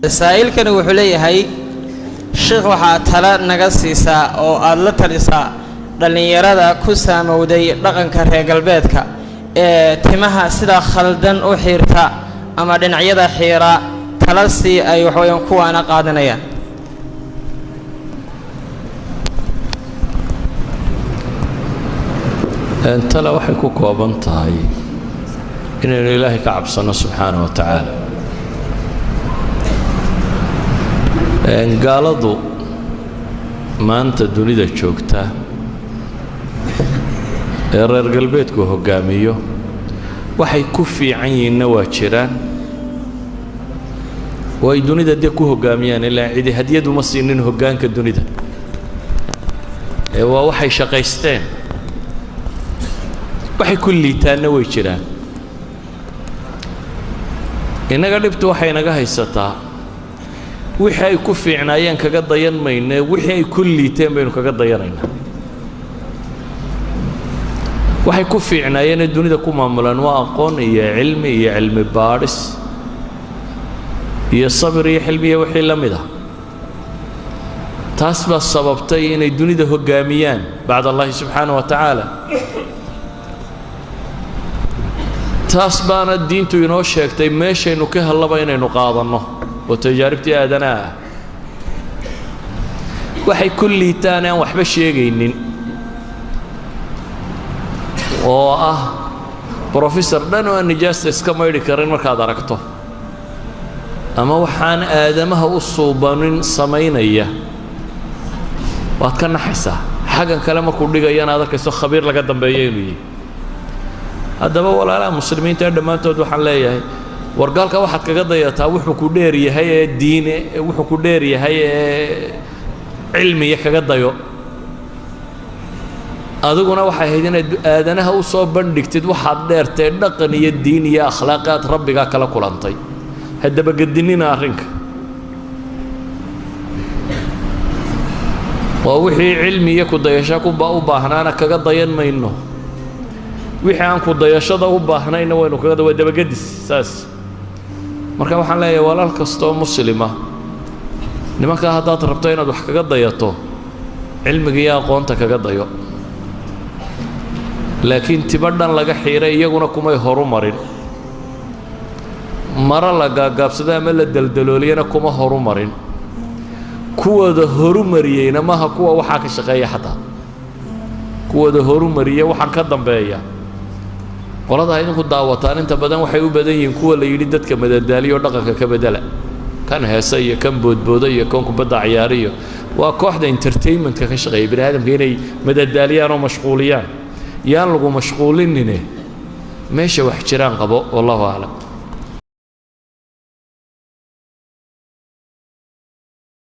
Saa'ilkani wuxuu leeyahay: "Sheikh, waxaa tala naga siisaa oo aada la talisaa dhallinyarada ku saamowday dhaqanka reer galbeedka ee timaha sida khaldan u xiirta ama dhinacyada xiira, tala si ay waxaweyaan kuwaana qaadanayaan." Tale waxay ku kooban tahay inaynu Ilaahay ka cabsanno subxaana wa tacaala. Gaaladu maanta dunida joogta ee reer galbeedku hoggaamiyo waxay ku fiican yihiinna waa jiraan oo ay dunida dee ku hoggaamiyaan, ilaa cidi hadyaduma siinin hoggaanka dunida ee waa waxay shaqaysteen. Waxay ku liitaanna way jiraan. Innaga dhibtu waxay naga haysataa wixii ay ku fiicnaayeen kaga dayan mayne, wixii ay ku liiteen baynu kaga dayanaynaa. Waxay ku fiicnaayeenee dunida ku maamulaan waa aqoon iyo cilmi iyo cilmi baadhis iyo sabir iyo xilmi iyo wixii la mid ah. Taas baa sababtay inay dunida hoggaamiyaan bacd Allahi subxaana wa tacaala. Taas baana diintu inoo sheegtay meeshaynu ka hellaba inaynu qaadanno oo tajaaribtii aadanaha ah. Waxay ku liitaan aan waxba sheegaynin oo ah brofessor dhan oo aan nijaasta iska maydhi karin markaad aragto, ama waxaan aadamaha u suubanin samaynaya, waad ka naxaysaa. Xaggan kale markuu dhigayana aad arkayso khabiir laga dambeeyo inuu yihi. Haddaba walaalaha muslimiinta ee dhammaantood waxaan leeyahay, wargaalka waxaad kaga dayataa wuxuu ku dheer yahay ee diine, wuxuu ku dheer yahay ee cilmiya kaga dayo. Adiguna waxay ahayd inaad aadanaha u soo bandhigtid waxaad dheertee dhaqan iyo diin iyo akhlaaqaad rabbigaa kala kulantay. Haddabagedinina arrinka waa wixii cilmi iyo ku dayasho kuba u baahnaana kaga dayan mayno, wixii aan ku dayashada u baahnayna waynu kaga, waa dabagedis saas. Marka waxaan leeyahay, walaal kastoo muslima, nimankaa haddaad rabto inaad wax kaga dayato, cilmiga iyo aqoonta kaga dayo, laakiin tibo dhan laga xiiray iyaguna kumay horu marin, maro la gaagaabsado ama la daldalooliyana kuma horu marin. Kuwooda horumariyeyna maaha kuwa waxaa ka shaqeeya, xataa kuwooda horumariya waxaan ka dambeeya. Qoladaa idinku daawataan inta badan waxay u badan yihiin kuwa la yidhi dadka madadaaliyo, dhaqanka ka bedela, kan heesa iyo kan boodbooda iyo kan kubadda ciyaariyo. Waa kooxda entertainmentka ka shaqeeya, bini aadamka inay madadaaliyaan oo mashquuliyaan. Yaan lagu mashquulinine, meesha wax jiraan qabo. Wallahu aclam.